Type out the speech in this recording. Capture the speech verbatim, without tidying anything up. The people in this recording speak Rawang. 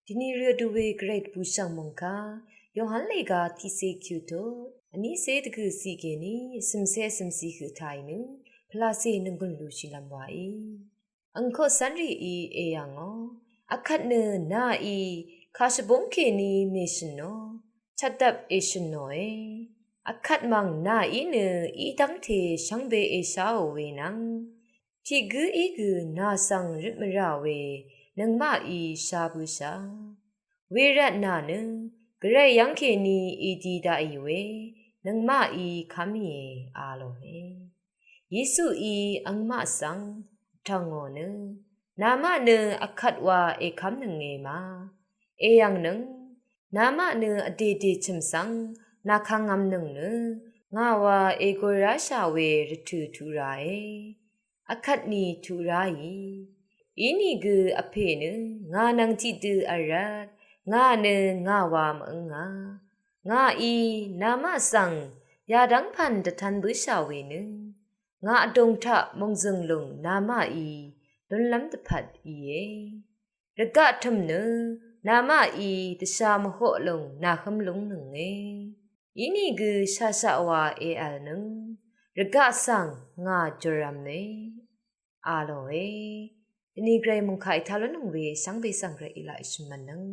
Dvni rø dø we Gvray dvbùshv̀ng mòngkà Yohan lèga tiqsè kyuto vnísè dvgø̀ zìgèní vsø̀msè vsø̀msì høq tàì nø pvlacè nònggùn lushìlv́m wàí. Angkoq cv́nrìí èyv̀ngò. Akvt nø nàí kàshvbúng kèní mèshø̀nò, chvtdvp èshø̀nòe. Akvt mv̀ng nàí nø í dv́ngte shvngbe èsháò we nvng tiq gǿí gø nà svng røt mvrà we nøngmaqí shá bǿshà. Wervt nà nø Gvray yv́ng kèní èdi daqì we nøngmaqí kv́mìe a lòe. Yesuí angmaq svng vtv̀ngò nø, namaq nø akvt wa èkv́mnønge ma èyv̀ngnøng. Namaq nø vdèdè chø̀m svng nàkvngvmnøng nø ngà wa ègø ráshà we rvtø̀ tuq rae. Akvt ni tuq ráì. Inìgø vpè nø ngà nvng tiqdø vrvt, ngà nø ngà wa mv́nga. Ngàí namaq svng yadv́ng pv̀n dvtv̄n bǿshà we nø ngà vdùng taq mòngzø̀ng lùng namaqí lúnlv́m dvpvt íe. Rvgaq tø̀m nø namaqí dvsha mvhoq lùng nàhǿm lúngnønge. Inìgø shaqshaq wa èv̀lnøng rvgaq svng ngà jùrv̄me a lòe. Dvni Gvray mòngkà ètaq lúnnøng we shvngbe svng Gvray í laq èshø̀mv̀nnøng.